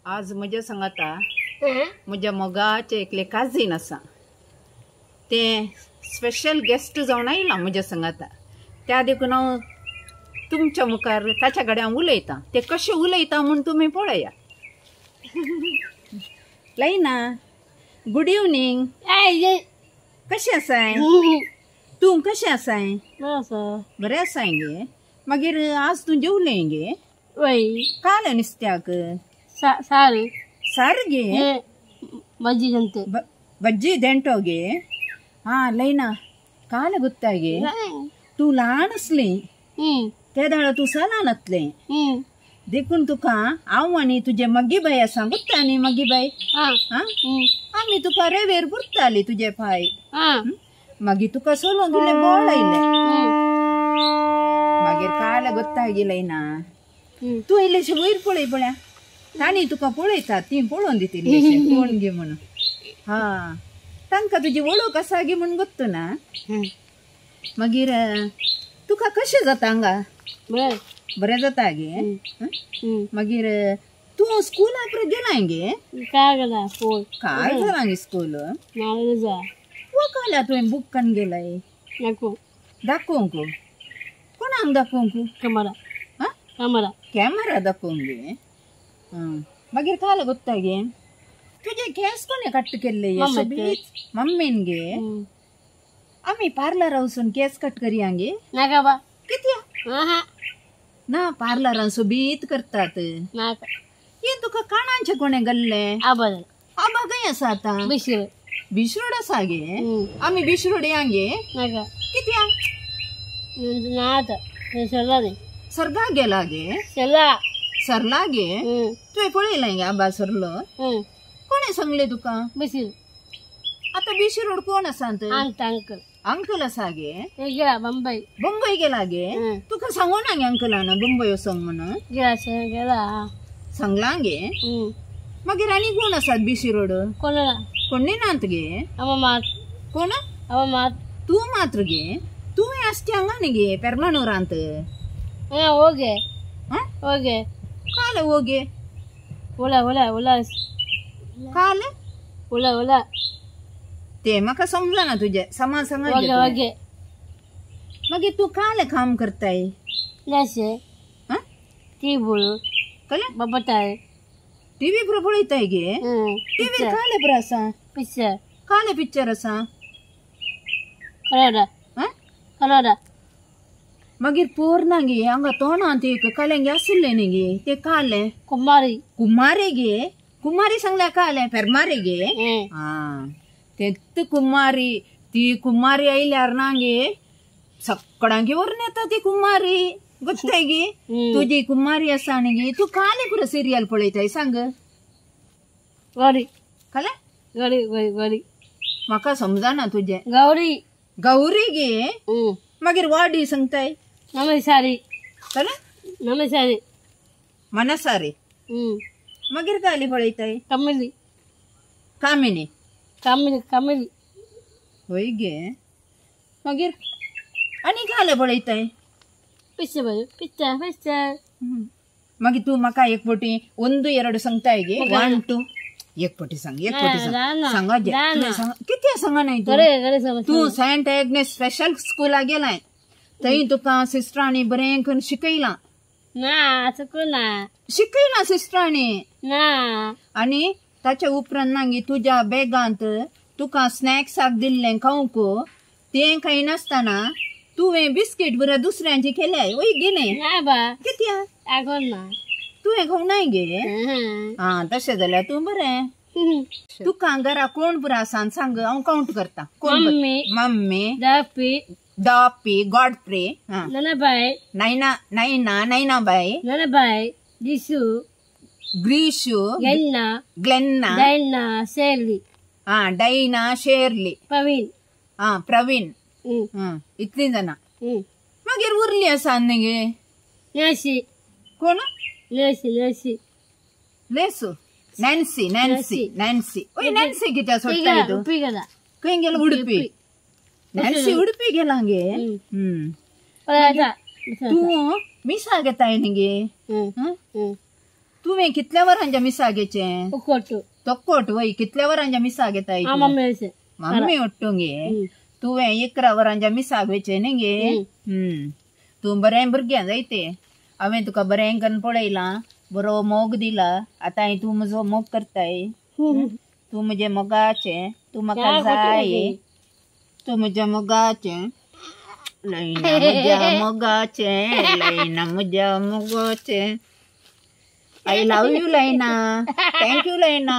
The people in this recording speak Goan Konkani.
आज म्हज्या सांगाता म्हज्या मोगाचें एकलें काजीन आसा, तें स्पेशल गेस्ट जावन आयलां म्हज्या सांगाता. त्या देखून हांव तुमच्या मुखार ताच्या कडेन हांव उलयतां. तें कशें उलयता म्हूण तुमी पळया. लायना, गुड इवनींग. कशें आसाय तूं? कशें आसाय? बरें आसाय गे. मागीर आज तूं जेवलें गे? काल नुस्त्याक सार सार गे, बज्जी देंटो, बज्जी देंटो गे. हा लैना, काल गुत्ता गे तूं ल्हान आसली ते दाळ तूं सलान आसलें, देखून तुका हांव आनी तुजे मग्गी बाय आसा गुत्ता न्ही मग्गी बाय, आमी तुका रेवेर पुरताली तुजे पांय. मागीर तुका सोलोंक इल्लें बोळ आयलें. मागीर काल गुत्ता गे लैना, तूं इल्लेशें वयर पळय पळया, तांणी तुका पळयतात, ती पळोवन दिता इल्लेशें कोण गे म्हणून. हा तांकां तुजी वळख आसा गे म्हूण गोत्तू ना. मागीर तुका कशें जाता हांगा? बरें जाता गे. मागीर तूं स्कुला परत गेलाय गे? काय गेला काय गेला गे स्कूल? काल्या तुवें बूक कन गेलाय दाखोवंक? कोणाक दाखोवंक? कॅमेरा. कॅमेरा कॅमेरा दाखोवंक गे. मागीर काल गोत्ता गे तुजे केंस कोणें कट केल्ले? मम्मीन गे. आमी पार्लर वचून केंस कट करया गे? नाका बा. कित्याक ना? पार्लरान सोबीत करतात. हें तुका काणांचे कोणें गल्ले? आबा. आबा खंय आसा आतां? बिशरोड आसा गे. आमी बिशरोड या गे? कित्याक सर्गा गेला गे? सरला गे. तुवें पळयलें गे आबा सरलो? कोणें सांगलें तुका? आतां बिशी रोड कोण आसा? अंकल. अंकल आसा गे? गेला बंबई. बंबई गेला गे? तुका सांगू ना गे अंकलान बंबई वचोंक म्हणून? सांगलां गे. मागीर आनी कोण आसात बिशी रोड? कोण नात गे? कोण? तूं मात्र गे. तुवें आसचे हांगा न्ही गे पेरमानूरांत? काल ओगे काल ते म्हाका समजना तुजें समा सांग. मागीर तूं काल काम करताय? टीव्ही पुरो पळयताय गे? टीव्हीर काल पुरो आसा? काल पिक्चर आसा. मागीर पोर ना गे हांगा तोंडांत एक कालें आशिल्लें न्ही गे, ते कालें कुमारी. कुमारी गे. कुमारी सांगल्या कालें पेरमारी गे. आं तेत कुमारी. ती कुमारी आयल्यार ना गे सगळ्यांक व्हरून येता ती कुमारी. गोत्ताय गे तुजी कुमारी आसा न्ही गे. तूं कालें पुरो सिरियल पळयताय सांग? गौरी. कालें गौरी गौरी म्हाका समजना तुजें. गौरी. गौरी गे. मागीर वाडी सांगताय? नमसारी. कलें नमसारी. मनसारी. मागीर काली पळयताय? कमिली. कामिनी. कमिली कमिली. हय गे. मागीर आनी काले पळयताय? Picture picture picture. मागीर तूं म्हाका एक पटी 1 2 सांगताय गे? 1 2 एक पटी सांग. एक पटी सांग. सांगा कित्याक सांगनाय तूं? तूं सेंट एग्नेस स्पेशल स्कुला गेलाय, थंय तुका सिस्टरांनी बरें करून शिकयलां. ना चुकूना शिकयलां सिस्टरांनी. ना आनी ताच्या उपरांत मागीर तुज्या बॅगांत तुका स्नॅक्साक दिल्लें खावंक तें खायनासतना तुवें बिस्कीट बरें दुसऱ्यांचे केल्याय वय गे? ना बा. कित्याक तुवें खावनाय गे? आं तशें जाल्यार तूं बरें. तुका घरा कोण पुरो आसा सांग, हांव कावंट करता. कोण? मम्मी, दापी, गॉडफ्रे, ननाबाय, नैना, नैना, नैनाबाय, ननाबाय, दिशू, ग्रीशू, ग्लेन्ना, ग्लेन्ना, डायना, शेर्ली, आं डायना, शेर्ली, प्रवीण, आं प्रवीण. इतलीं जाणां. मागीर उरली आसा न्ही गे? नॅन्सी. कोण? नॅन्सी. नॅन्सी. लेसू. नॅन्सी. नॅन्सी. नॅन्सी. ओय नॅन्सी कित्याक सोडटाय तूं? उडपी गेला. खंय गेला? उडपी. नॅन्सी उडपी गेला गे. तूं मिसा घेताय न्ही गे? तुवें कितल्या वरांच्या मिसा घेचें? उकोटू. तक्कोट वय. कितल्या वरांच्या मिसा घेताय? मम्मी. मम्मी ಒಟ್ಟು गे. तुवें 11 वरांच्या मिसाक वयचें न्ही गे. तूं बरें भुरगें जायते. हांवें तुका बरें करून पळयलां, बरो मोग दिला. आतां तूं म्हजो मोग करताय. तूं म्हजें मोगाचें, तूं म्हाका जाय, तूं म्हज्या मोगाचें. लयना म्हज्या मोगाचें, लयना म्हज्या मोगाचें. I love you Laina. Thank you Laina.